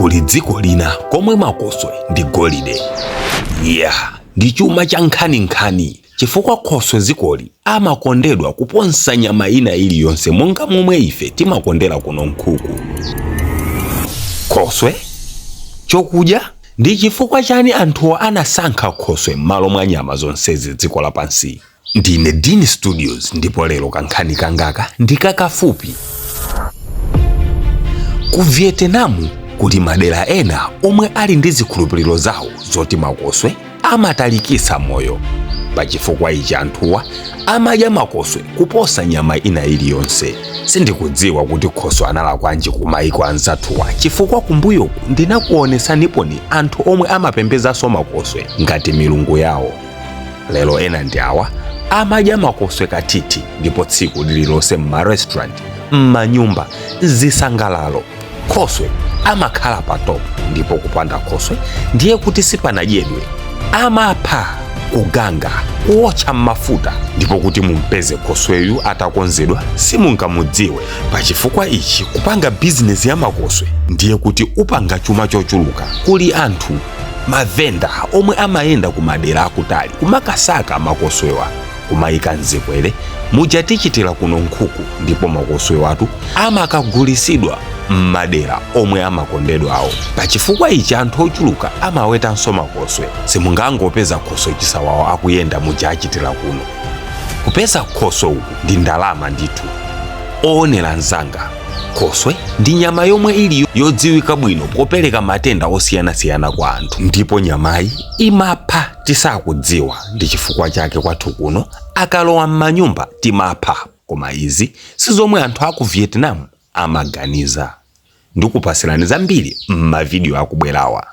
Kuli dziko lina komwe makoswe ndi golide. Yeah, ndi chuma cha nkhaninkhani chifukwa khoswe dzikoli amakondedwa kuposa nyama ina iliyonse monga momwe ife timakondera kuno nkhuku. Khoswe chokudya ndi chifukwa chani anthuwa anasankha khoswe m'malo mwa nyama zonsezi dziko lapansi? Ndine Dean Studios ndipo lero kankhani kangaka ndi kakafupi. Ku Vietnam kuli madera ena omwe ali ndi zikhulupiriro zawo zoti makoswe amatalikitsa moyo. Pa chifukwa ichi anthuwa amadya makoswe kuposa nyama ina iliyonse. Sindikudziwa kuti khoswe analakwanji ku maiko anzathuwa chifukwa kumbuyoku ndinakuonesaniponi anthu omwe amapembedzanso makoswe ngati milungu yawo. Lero ena ndi awa amadya makoswe kathithi ndipo tsiku lililonse m'ma-restaurant, m'manyumba, m'zisangalalo, khoswe amakhala pa top ndipo kupanda khoswe ndiye kuti sipanadyedwe. Amapha, kuganga, kuwotcha m'mafuta ndipo kuti mumpeze khosweyu atakonzedwa simungamudziwe. Pa chifukwa ichi kupanga bizinesi ya makoswe ndiye kuti upanga chuma chochuluka. Kuli anthu mavenda omwe amayenda ku madera akutali kumakasaka makoswewa kumayika mzikwere muja tichitira kuno nkhuku ndipo makoswewatu amakagulisidwa m'madera omwe amakondedwawo. Pachifukwa ichi anthu ochuluka amawetanso makoswe. Simungangopeza khoswe chisawawa akuyenda muja achitira kuno. Kupeza khoswe uku ndi ndalama ndithu. Oonera mzanga, khoswe ndi nyama yomwe ili yodziwika bwino popereka matenda osiyanasiyana kwa anthu ndipo nyamayi imapha tisakudziwa ndi chifukwa chake kwathu kuno akalowa m'manyumba timapha koma izi sizomwe anthu aku Vietnam amaganiza. Ndikupasirani zambiri m'mavidiyo akubwerawa.